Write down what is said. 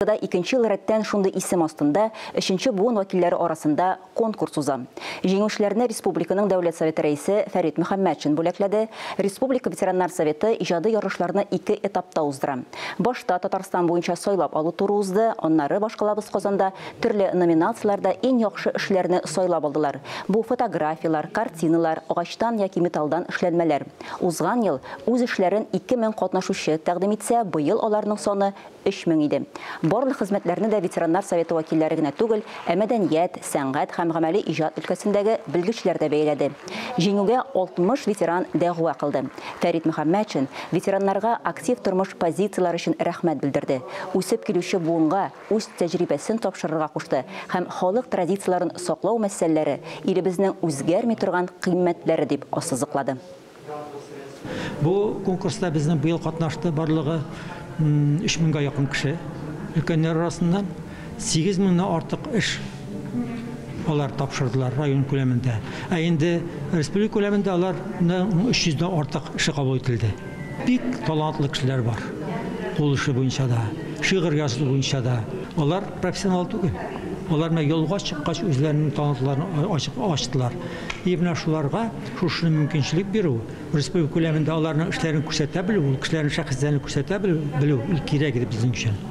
Икенче ел рәттән шундый исем астында өченче буын вәкилләре арасында конкурс уза. Җиңүчеләрне республиканың Дәүләт Советы рәисе Фәрит Мөхәммәтшин бүләкләде. Республика ветераннар советы иҗади ярышларны ике этапта уздыра. Башта Татарстан буенча сайлап алу туры узды, аннары башкалабыз Казанда төрле номинацияләрдә иң яхшы эшләрне сайлап алдылар. Бу фотографияләр, картиналар, агачтан яки металлдан эшләнмәләр. Узган ел үз эшләрен 2000 катнашучы тәкъдим итсә, быел аларның саны 3000 иде. Барлык хезмәтләрне дә ветераннар советы вәкилләре генә түгел, ә мәдәният, сәнгать һәм гамәли иҗат өлкәсендәге белгечләр дә бәяләде. Җиңүгә 60 ветеран дәгъва кылды. Фәрит Мөхәммәтшин ветераннарга актив тормыш позицияләре өчен рәхмәт белдерде. Үсеп килүче буынга үз тәҗрибәсен тапшырырга кушты һәм халык традицияләрен саклау мәсьәләләре илебезнең үзгәрми торган кыйммәтләре дип ассызыклады. Бу конкурста безнең быел катнашты барлыгы 3000гә якын кеше. Өлкәннәр арасыннан 8000ннән артык эш алар тапшырдылар район күләмендә. Ә инде республика күләмендә аларның 300дән артык эше кабул ителде. Бик талантлы кешеләр бар. Кул эше буенча да, шигырь язу буенча да. Алар профессионал түгел. Алар менә юлга чыккач үзләренең талантларын ачык ачтылар. И менә шуларга шушы мөмкинчелек бирү, республика күләмендә аларның эшләрен күрсәтә белү, ул кешеләрнең шәхесләрен күрсәтә белү, белү кирәк иде безнең өчен.